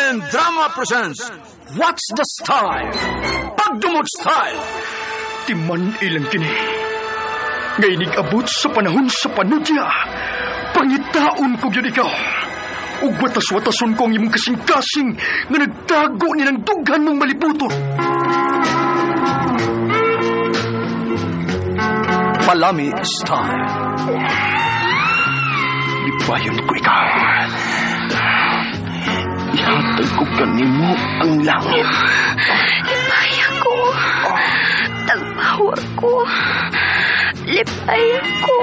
RMN Drama presents What's the Style? Pagdumot Style! Timan ilang kini. Ngay abot sa panahon sa panudya. Pangitaon ko gyud ikaw. Ug watas-watason ko ang imong kasing-kasing nga nagtago ni ng dughan mong malibuton. Palami Style. Lipayon ko ikaw. Ihatag ko kanimo ang langit. Lipay ako. Tagpawa ko. Lipay ako.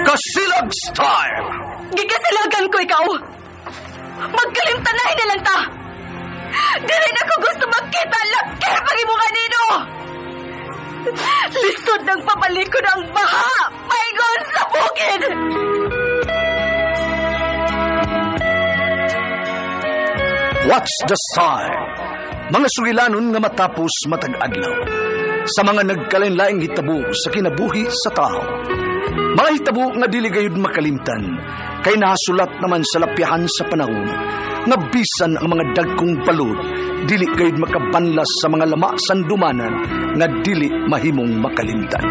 Kasilag Style! Gikasilagan ko ikaw. Magkalimtanay na lang ta. Dili na ko gusto magkita laki pag imo kanino. Lisod ng pabalik ko ng baha. Paingon sa bukid. What's the Style? Mga sugilanon nga matapos matag adlaw. Sa mga nagkalain-laing hitabo sa kinabuhi sa tao. Mga hitabo nga dili gayud makalimtan, kay nahasulat naman sa lapyahan sa panahon, nga bisan ang mga dagkong balod, dili gayud makabanlas sa mga lama sandumanan nga dili mahimong makalimtan.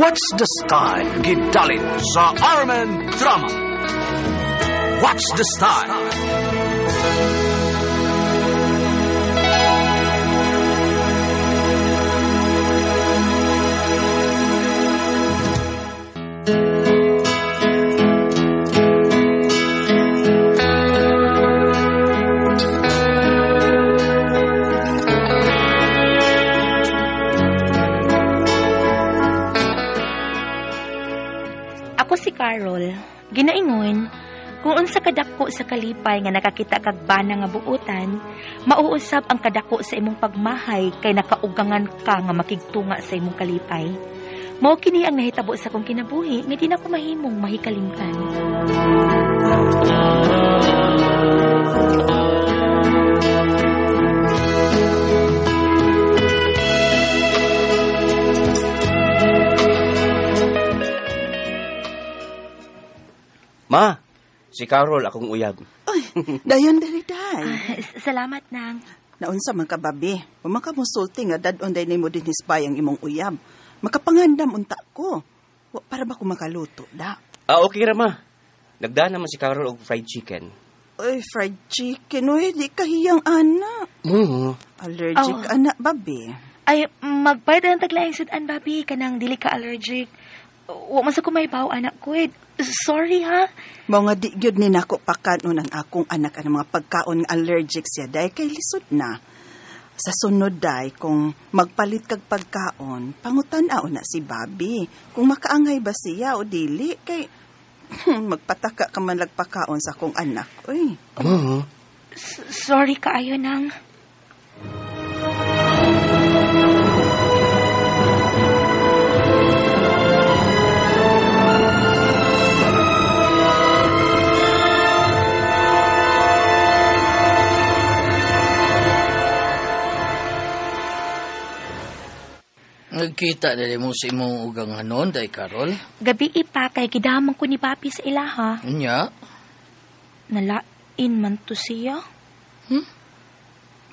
What's the Style? Gidalit sa RMN Drama. What's the Style? Ako si Carol. Ginaingon, kung unsa kadako sa kalipay nga nakakita kag bana nga buotan, mauusab ang kadako sa imong pagmahay kay nakaugangan ka nga makigtunga sa imong kalipay. Mao kini ang nahitabo sa akong kinabuhi nga di na ko mahimong mahikalimtan. Ma, si Carol akong uyab. Ay, dayon diri day. Salamat nang. Naunsa man ka babi. Wa man ka mosulti nga dad-on day nimo dinhi sa ang imong uyab. Makapangandam unta ko. Wa para ba ko makaluto da? Ah, okay ra ma. Nagdaan naman si Carol og fried chicken. Oy, fried chicken oy, di kahiyang ana. Allergic Oh. ana babi. Ay, magbayad na ng taglaing sudan, babi. Kanang dili ka allergic. Wa man sa kumaybaw, anak ko. Eh. Sorry, ha? Mao nga di gyud ni nako pakanon ang akong anak ang mga pagkaon nga allergic siya dahil kay lisod na. Sa sunod day, kung magpalit kag pagkaon, pangutan-aw na si Bobby. Kung makaangay ba siya o dili, kay magpataka ka man lagpakaon sa akong anak. Uy, Sorry kaayo nang. Nagkita na mo sa imong ugang hanon, day Carol. Gabi ipa kay gidamang ko ni Papi sa ilaha. Unya, Nalain man to siya.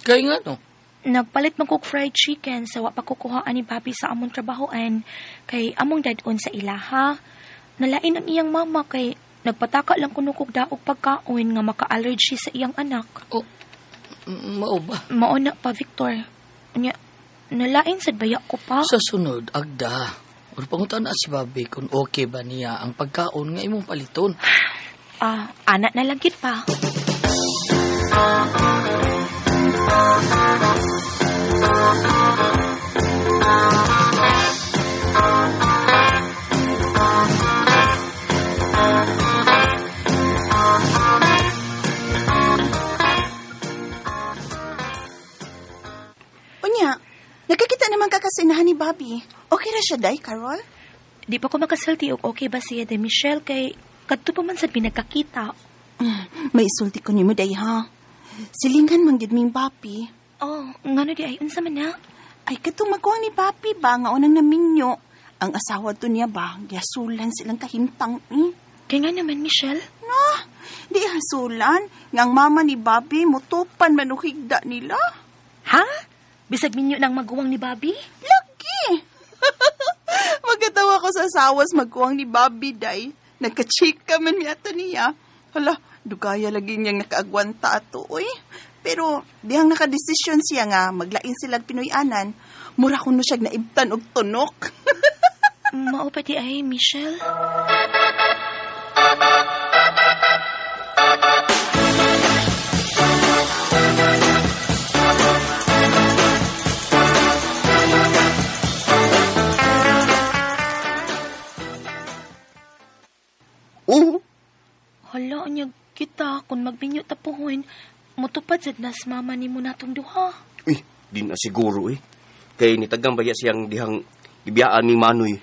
Kay nga no. Nagpalit man kog fried chicken sa wa pa kukuhaan ni Papi sa among trabahoan kay among dad-on sa ilaha. Nalain ang iyang mama kay nagpataka lang kuno kog daog pagkaon nga maka-allergy sa iyang anak. Oh, mao ba? Mao na pa, Victor. Unya, nalain sad baya ko pa. Sa sunod, agda. Or pangutan na si Bobby kung okay ba niya ang pagkaon nga imong paliton. Ah, anak na lang gid pa. Unya, nagkakita naman ka kasinahan ni Bobby. Okay ra siya day, Carol? Di pa ko makasulti og okay ba siya de Michelle kay kadto pa man sad mi nagkakita. May isulti ko nimo day ha. Silingan man gid ming Bobby. Oh, ngano di ay unsa man na? Ay, katong magkuha ni Papi ba nga unang naminyo. Ang asawa to niya ba, giasulan silang kahimtang eh. Kaya nga naman, Michelle. No, di hasulan. Ngang mama ni Bobby, mutupan manuhigda nila. Ha? Bisag minyo ng maguwang ni Bobby? Lagi! Magkatawa ko sa sawas magkuwang ni Bobby, day. Nagka-chika man mi ato niya. Hala, dugaya lagi niyang nakaagwanta ato, uy. Pero dihang nakadesisyon siya nga maglain silag Pinoy-anan, mura kuno siya naibtan og tunok. Mao pa di ay, Michelle. Oo. Hala, unyag kita kung magbinyo tapuhon, mutupad sad nas mama ni mo natong duha. Uy, di na siguro eh. Kay nitagang baya siyang dihang ibiyaan ni Manoy.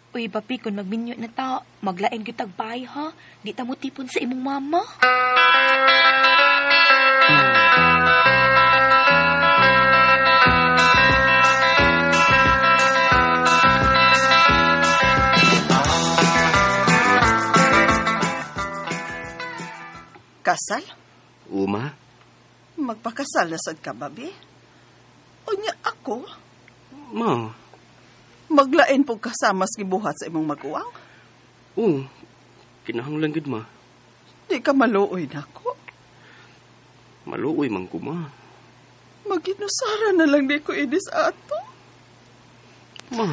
Uy, papi, kung magbinyo na ta, maglain gyud tag bahay ha. Di ta mo tipon sa imong mama. Kasal? Uma? Magpakasal na sad ka, babi? Unya ako? Ma? Maglain po kasama sa gibuhat sa imong maguwang? Oo. Kinahanglan gid ma. Di ka maluoy nako. Maluoy man ko ma. Maginusara na lang di ko inis ato. Ma.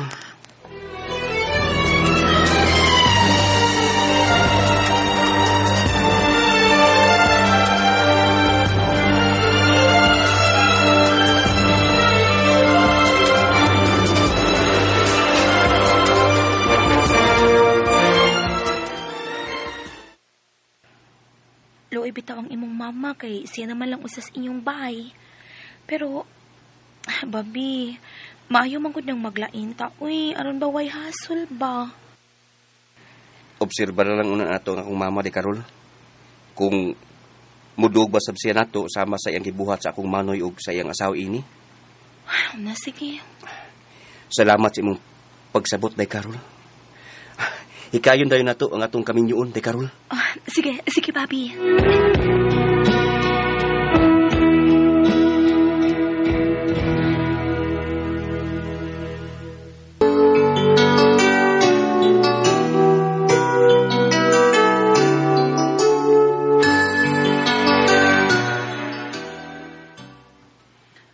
Luoy bitaw ang imong mama kay siya naman lang usas inyong bahay. Pero, babi, maayo man gud nang maglain ta. Uy, aron ba way hasol ba? Obserba na lang una nato ang akong mama di Karol. Kung mudug ba sab siya nato sama sa iyang gibuhat sa akong manoy ug sa iyang asawa ini. Na sige. Salamat sa imong pagsabot day Karol. Hikayon dayon nato ang atong kaminyoon day Karol. Ah, sige, sige babi.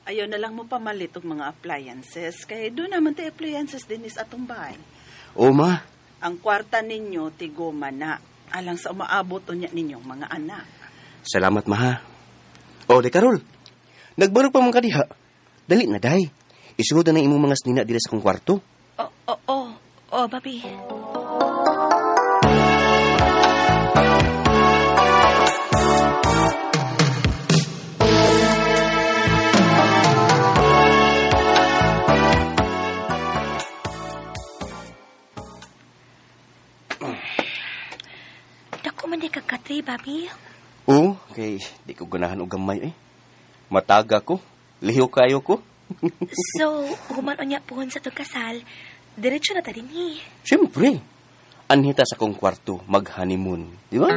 Ayaw na lang mo pamalit og mga appliances kay doon naman tay appliances din is atong bahay. O ma, Ang kwarta ninyo tigoma na alang sa umaabot unya ninyong mga anak. Salamat ma ha. O di Karol, nagbarog pa man ka diha. Dali na day. Isugod na imong mga snina diri sa akong kwarto. Oh, babi. Dako man di ka katri, babi. Oo, kay di ko ganahan og gamay eh. Mataga ko, liho kayo ko. So, human unya pohon sa tong kasal, diretso na ta dinhi. Siyempre, anhita sa akong kwarto mag-honeymoon, di ba?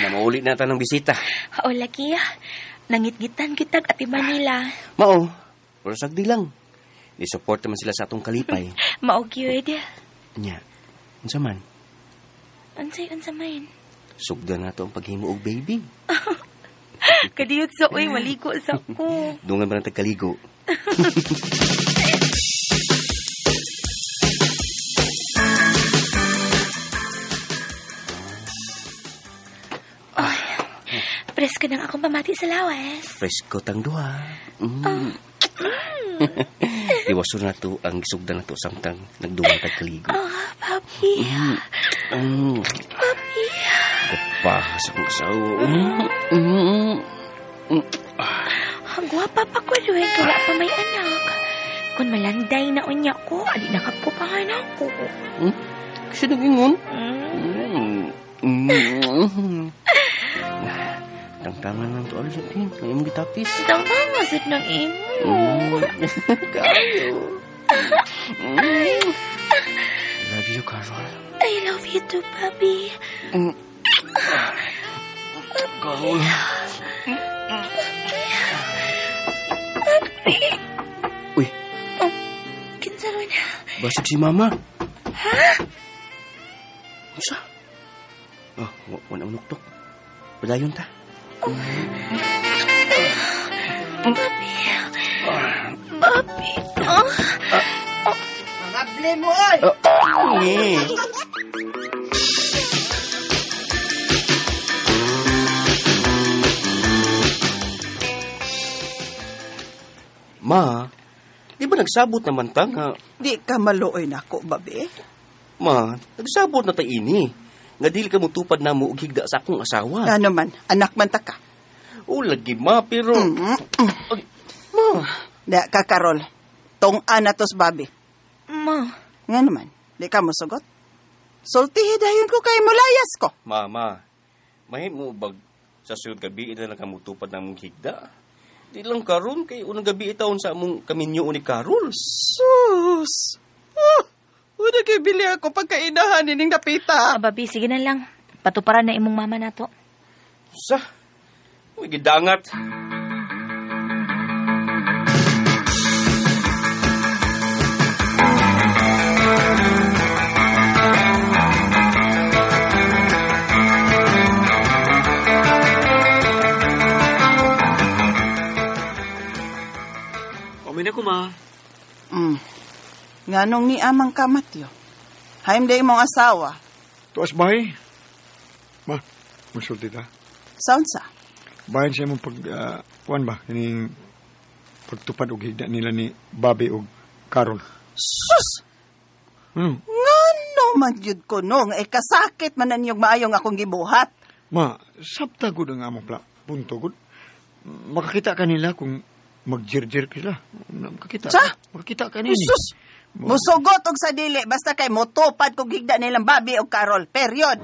Namauli na ta ng bisita. O lagi, nangitgitan kitag ati Manila. Mao, pero sagdi lang. Ni-support naman sila sa atong kalipay. Mao gyud. Nya, unsa man? Unsay unsa man? Sugdan na to ang paghimo og baby. Kadiyot sa uy, maligo sa ko. Dungan ba ng tagkaligo? Presko nang akong pamati sa lawas. Presko tang duha. Mm. Iwaso na to ang sugdan na to samtang nagduwa tagkaligo. Oh, papi. Mm. Papi. Gapa sa akong asawa. Ang gwapa pa ko, Luen, kaya pa may anak. Kung malanday na unya ko, adi nakapupahan ako. Kasi nag-ingon. Mm. Mm. Tangtangan lang to alos natin. Ngayon mo gitapis. Tama, sad ng imo. Kayo. Love you, Carol. I love you too, papi. Carol. Uy, Kinsa ron? basig si Mama. Ha? Unsa? Oh, wala mo nuktok. Padayon ta. Papi. Papi. Oh. Mga blame mo, oy! Eh. Ma, di ba nagsabot naman ta nga? Di ka maluoy nako, babe. Ma, nagsabot na ta ini. Nga dili ka mutupad na mo og higda sa akong asawa. Ano man, anak man ta ka. O lagi ma, pero... Ay, ma, Di ka, Karol. Tong-an na tos, babe. Ma. Nga naman, di ka mosugot. Sultihi dayon ko kay mulayas ko. Ma, mahimo bag sa sunod gabi ina lang ka mutupad na mong higda. Di lang karon kay unang gabi itawon sa among kaminyo ni Karol. Sus! Oh, wala kay bili ako pagkainahan nining napita. Ah, babi, sige na lang. Patuparan na imong mama nato. Sa, uy, gidangat. Umin ako, ma. Nganong ni amang ka, Mateo? Haim day imong asawa. Tuas bahay. Ma, masulti ta. Sound sa? Bahin sa imong pag, kuan ba, kining pagtupad og higda nila ni Bobby og Carol. Sus! Ngano man gyud ko no, nga kasakit man na niyong maayong akong gibuhat. Ma, sabta gud ang among punto gud. Makakita kanila kung magjirjir sila. Makakita. Sa? Makakita kanini. Sus! Musugot og sa dili basta kay motupad kog higda nilang Bobby og Carol. Period.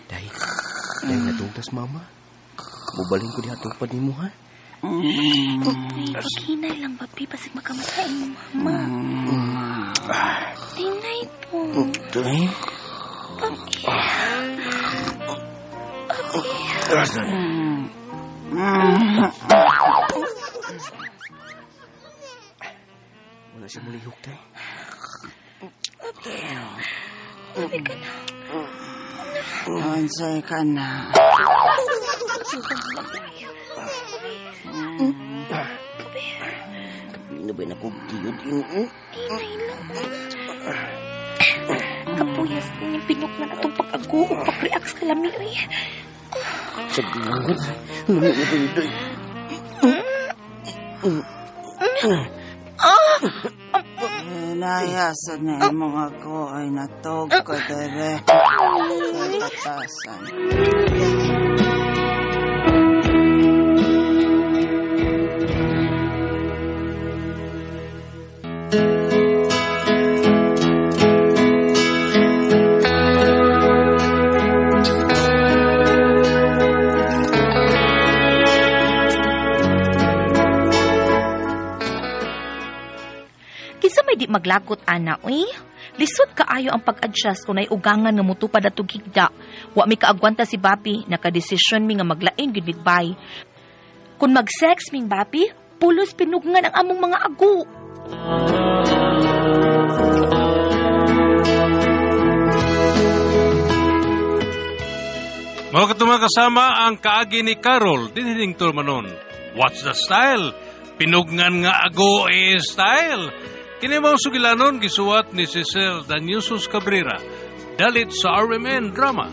Day, day natugtas mama. Mubalhin ko diha tupad nimo ha. Uy, paghinay lang, babi. Basig makamatay mo, mama. Tinay po. Day. Papi. Wala siya mulihok, day. Papi ka na. Unsay ka na. Kapino ba na kong giyod yun? Hinay lang. Kapuyas din yung pinukman atong pag-ago o pag-react sa lami. Uy. Sa ginangod. Lumi na ba yun, day? Nayasan na imong ako ay natog ko dere. Katasan. Kinsa may di maglagot, ana, uy? Lisod kaayo ang pag-adjust kung naiugangan nga mutupad atong higda. Wa mi kaagwanta si Bapi, nakadesisyon mi nga maglain gyud migbay. Kung mag-sex ming Bapi, pulos pinugnan ang among mga ago. Mga katong kasama ang kaagi ni Carol, dinhining Turmanon. What's the style? Pinugnan nga ago eh style. Kini mao sugilanon gisuwat ni Cecil Danyusos Cabrera. Dalit sa RMN Drama.